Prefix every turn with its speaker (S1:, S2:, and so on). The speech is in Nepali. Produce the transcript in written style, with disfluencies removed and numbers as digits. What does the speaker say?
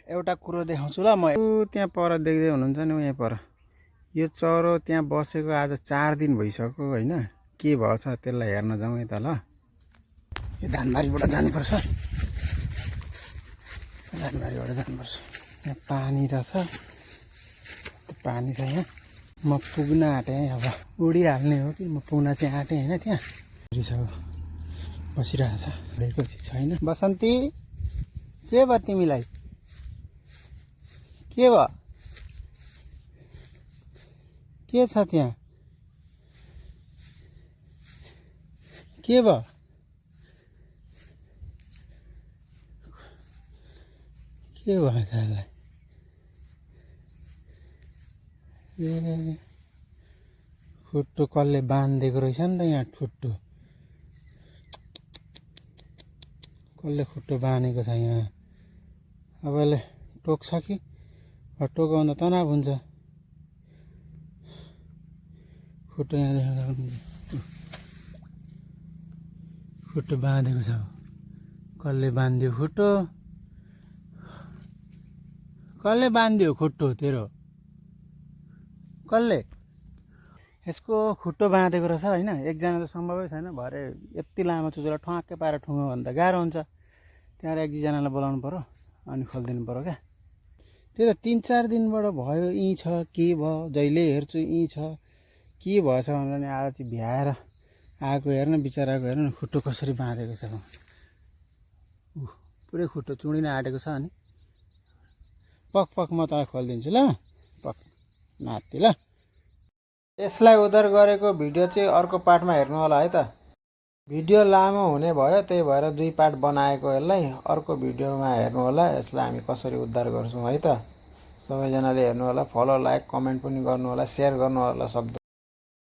S1: एउटा कुरो देखाउँछु ल म। त्यहाँ पर देख्दै हुनुहुन्छ नि यहाँ पर यो चरो त्यहाँ बसेको आज 4 दिन भइसक्यो होइन। के भएछ त्यसलाई हेर्न जाउँ यता ल। यो धानबारीबाट जानुपर्छ, धानबारीबाट जानुपर्छ। यहाँ पानी रहेछ, त्यो पानी छ यहाँ। म पुग्न आँटेँ अब उडिहाल्ने हो कि म पुग्न चाहिँ आँटेँ होइन। त्यहाँ रिसाउ बसिरहेछ, उडेको चाहिँ छैन। बसन्ती के भयो तिमीलाई, के भयो, के छ त्यहाँ, के भयो, के भयो यसलाई? ए खुट्टो कसले बाँधिदिएको रहेछ नि त यहाँ। खुट्टो कसले खुट्टो बाँधेको छ यहाँ। अब यसले टोक्छ कि टोक्यो भने त तनाव हुन्छ। खुट्टो यहाँ देख्न सक्नुहुन्छ, खुट्टो बाँधेको छ। कसले बाँधिदियो खुट्टो, कसले बाँधिदियो खुट्टो तेरो, कसले? यसको खुट्टो बाँधेको रहेछ होइन। एकजना त सम्भवै छैन, भरे यति लामो चुचुरा ठ्वाक्कै पारेर ठुङ्गो भने त गाह्रो हुन्छ। त्यहाँबाट एक दुईजनालाई बोलाउनु पऱ्यो अनि खोलिदिनु पऱ्यो क्या। त्यो त 3-4 दिनबाट भयो यहीँ छ। के भयो जहिले हेर्छु यहीँ छ, के भएछ भनेर नि आज चाहिँ भ्याएर आएको। हेर्न बिचराको, हेर्नु न खुट्टो कसरी बाँधेको छ। पुरै खुट्टो चुडिन आँटेको छ। अनि पक पक म तँलाई खोलिदिन्छु ल, पक नाति ल। यसलाई उद्धार गरेको भिडियो चाहिँ अर्को पार्टमा हेर्नु होला है त। भिडियो लामो हुने भयो, त्यही भएर 2 पार्ट बनाएको। यसलाई अर्को भिडियोमा हेर्नु होला, यसलाई हामी कसरी उद्धार गर्छौँ है त। सबैजनाले हेर्नु होला, फलो लाइक कमेन्ट पनि गर्नु होला, सेयर गर्नु होला शब्द।